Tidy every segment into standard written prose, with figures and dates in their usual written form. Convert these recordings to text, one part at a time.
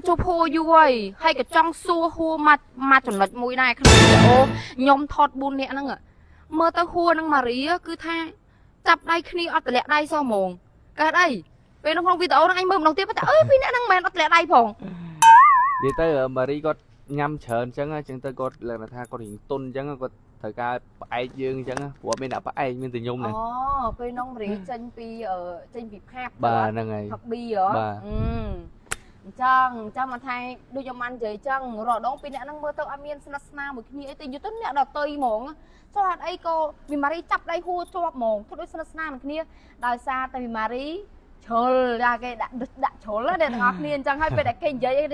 ជួបហួរយូរហើយហើយក៏ចង់សួរហួរមកមកចំណុចមួយដែរក្នុងវីដេអូខ្ញុំថត4នាក់ហ្នឹងមើលទៅហួរនឹងម៉ារីគឺថាចាប់ដៃគ្នាអត់តម្លាក់ដៃសោះហ្មងកើតអីពេលក្នុងវីដេអូហ្នឹងអញមើលម្ដងទៀតតែអើយពីរនាក់ហ្នឹងមិនមែនអត់តម្លាក់ដៃផង និយាយទៅម៉ារីគាត់ញ៉ាំច្រើនអញ្ចឹងអញ្ចឹងទៅគាត់លក្ខណៈថាគាត់រៀងទុនអញ្ចឹងគាត់ត្រូវការផ្អែកយើងអញ្ចឹងព្រោះមានអ្នកផ្អែកមានតែខ្ញុំ អូ ណា ពេលនោះម៉ារីចេញពីចេញពីផាប់ បាទហ្នឹងហើយ ផឹកប៊ីហ៎ បាទ អឺអញ្ចឹងចាំមកថៃដូចខ្ញុំបាននិយាយចឹងរាល់ដងពីរអ្នកហ្នឹងមើលទៅអត់មានស្និទ្ធស្នាលមួយគ្នាអីទេយល់ទៅអ្នកដតីហ្មងចុះហេតុអីក៏មីម៉ារីចាប់ដៃហួរជាប់ហ្មងធ្វើដូចស្និទ្ធស្នាលមួយគ្នាដោយសារតែមីម៉ារីជ្រុលយ៉ាគេដាក់ដាក់ជ្រុលណាអ្នកទាំងអស់គ្នាអញ្ចឹងហើយពេលដែលគេនិយាយអី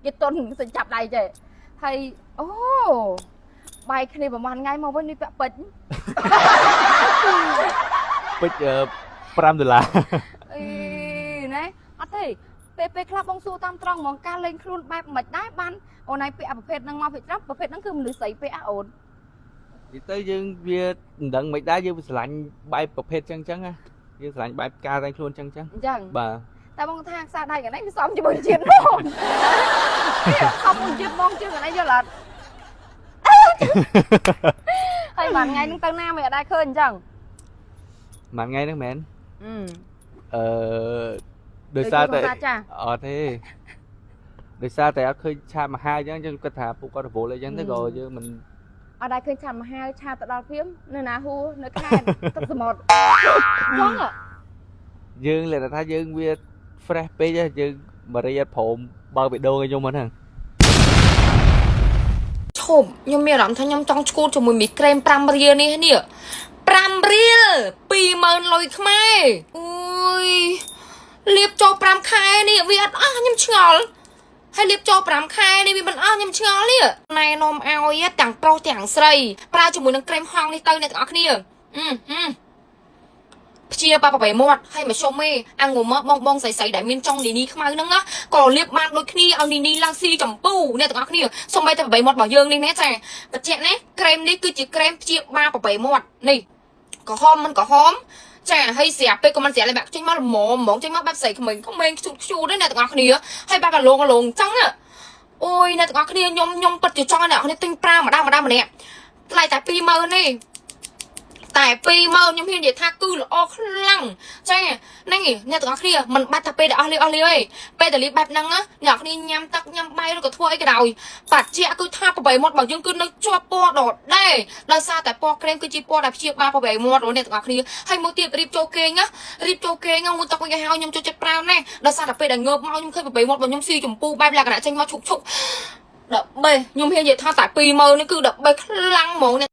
គេតុនទៅចាប់ដៃចេះហើយអូបាយគ្នាប្រហែលថ្ងៃមកវិញនេះពាក់ពេជ្រ ពេជ្រ5ដុល្លារ អីណែអត់ទេពេលពេលខ្លះបងសួរតាមត្រង់ហ្មងការលេងខ្លួនបែបមិនដែរបានអូនឯងពាក់ប្រភេទហ្នឹងមកពីច្រាប់ប្រភេទហ្នឹងគឺមនុស្សស្រីពាក់អូន និយាយទៅយើងវាមិនដឹងមិនដែរយើងវាស្រឡាញ់បែបប្រភេទចឹងចឹងណាយើងស្រឡាញ់បែបការតែងខ្លួនចឹងចឹង អញ្ចឹង បាទ តែបងថាខ្សែដៃកន្លែងវាសមជាមួយជាតិបងសមមួយជាតិបងជាងកន្លែងយល់អត់ហើយមួយថ្ងៃហ្នឹងទៅណាមិនអត់ដែរឃើញអញ្ចឹង មួយថ្ងៃហ្នឹងមែន អឺ អឺដោយសារតែ ចា អត់ទេដោយសារតែអត់ឃើញឆាតមហាអញ្ចឹងយើងគិតថាពួកគាត់រវល់អីចឹងទៅក៏យើងមិន អត់ដែរឃើញឆាតមហាឆាតទៅដល់ភៀមនៅណាហួរនៅខេត្តទឹកសមុទ្របង យើងលក្ខណៈថាយើងវា fresh ពេកយើងបរិយាព្រមបើកវីដេអូឲ្យខ្ញុំហ្នឹង ឈប់ខ្ញុំមានអារម្មណ៍ថាខ្ញុំចង់ឈួតជាមួយមីក្រែម5រៀលនេះនេះ5រៀល20000លុយខ្មែរអូយលាបចូល5ខែនេះវាអត់អស់ខ្ញុំឆ្ងល់ហើយលាបចូល5ខែនេះវាមិនអស់ខ្ញុំឆ្ងល់នេះណែនាំឲ្យទាំងប្រុសទាំងស្រីប្រើជាមួយនឹងក្រែមហងនេះទៅអ្នកទាំងអស់គ្នាអឺអឺព្យាបាប្របែមាត់ហើយមកជុំឯងអាងមកបងបងស្រីស្រីដែលមានចុងនីនីខ្មៅហ្នឹងណាក៏លាបបានដូចគ្នាឲ្យនីនីឡើងស៊ីចម្ពូអ្នកទាំងអស់គ្នាសូម្បីតែប្របែមាត់របស់យើងនេះណាចាបញ្ជាក់ណាក្រែមនេះគឺជាក្រែមព្យាបាលប្របែមាត់នេះក្រហមមិនក្រហមចាហើយស្រាប់ពេលក៏មិនស្រាប់ឡើយបែបចេញមកល្មមហ្មងចេញមកបែបស្រីក្មេងក្មេងខ្ជូតខ្ជូតទេអ្នកទាំងអស់គ្នាហើយបែបអាលងអាលងអញ្ចឹងណាអូយអ្នកទាំងអស់គ្នាខ្ញុំខ្ញុំពិតជាចង់ឲ្យអ្នកទាំងអស់គ្នាទិញប្រើម្ដងម្ដងម្នាក់ថ្លៃតែ20000ទេតែ20000ខ្ញុំហ៊ាននិយាយថាគឺល្អខ្លាំងចាហ្នឹងឯងអ្នកទាំងអស់គ្នាមិនបាច់ថាពេលដែលអស់លាអស់លាទេពេលដែលលាបែបហ្នឹងណាអ្នកគ្នាញ៉ាំទឹកញ៉ាំបាយឬក៏ធ្វើអីក៏ដោយបាត់ជាគឺថាប្របីមាត់របស់យើងគឺនៅជាប់ពណ៌ដដែលដោយសារតែពណ៌ក្រែមគឺជាពណ៌ដែលព្យាបាលប្របីមាត់របស់អ្នកទាំងអស់គ្នាហើយមួយទៀតរៀបចូលគេងណារៀបចូលគេងងូតទឹកវិញឲ្យហើយខ្ញុំចូលចិត្តប្រើណាស់ដោយសារតែពេលដែលងើបមកខ្ញុំឃើញប្របីមាត់របស់ខ្ញុំស៊ីចម្ពូបែបលក្ខណៈចេញមកឈុកឈុកដល់បេះខ្ញុំហ៊ាននិយាយថាតែ20000នេះគឺដល់បេះខ្លាំងហ្មងអ្នក